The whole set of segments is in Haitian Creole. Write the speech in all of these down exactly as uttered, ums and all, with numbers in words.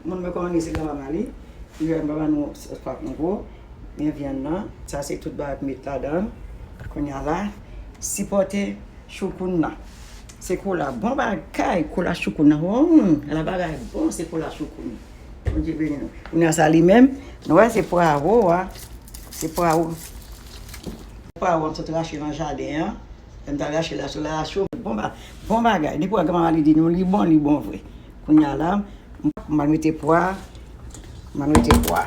Moun mwen konnen se granmama li. Li wè papa nou sòs pap nou gwo. Men vyann nan, sa se tout bagay k met ladan. Kounye a la, sipòte Choukoun nan. Se kola bon bagay, kola Choukoun nan. Hum, ala bagay bon, se kola Choukoun. Bondye beni nou. Kounye a sa li menm, nou wè se pwawo a. Se pwawo. Pwawo m sot rache nan jaden an. Lè m t al rache la, solèy la cho, bon, ba, bon bagay. Depi wè granmama li di nou li bon, li bon vre. Kounye a la, m m al mete pwa, m al mete pwa.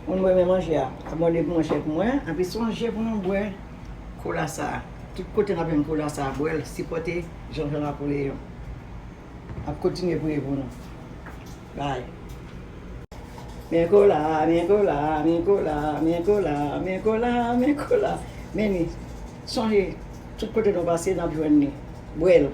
Moun mwen renmen manje a, abòne pou mwen, chè pou mwen, anpi sonje pou nou bwè kola sa a. Tout kote n ap jwenn kola sa a, bwè l, sipòte Jean Jean Napoléon. Ap kontinye priye pou nou. Bay. Men kola, men kola, men kola, men kola, men kola, men kola. Men ni, sonje, tout kote nou pase, n ap jwenn ni. Bwè l.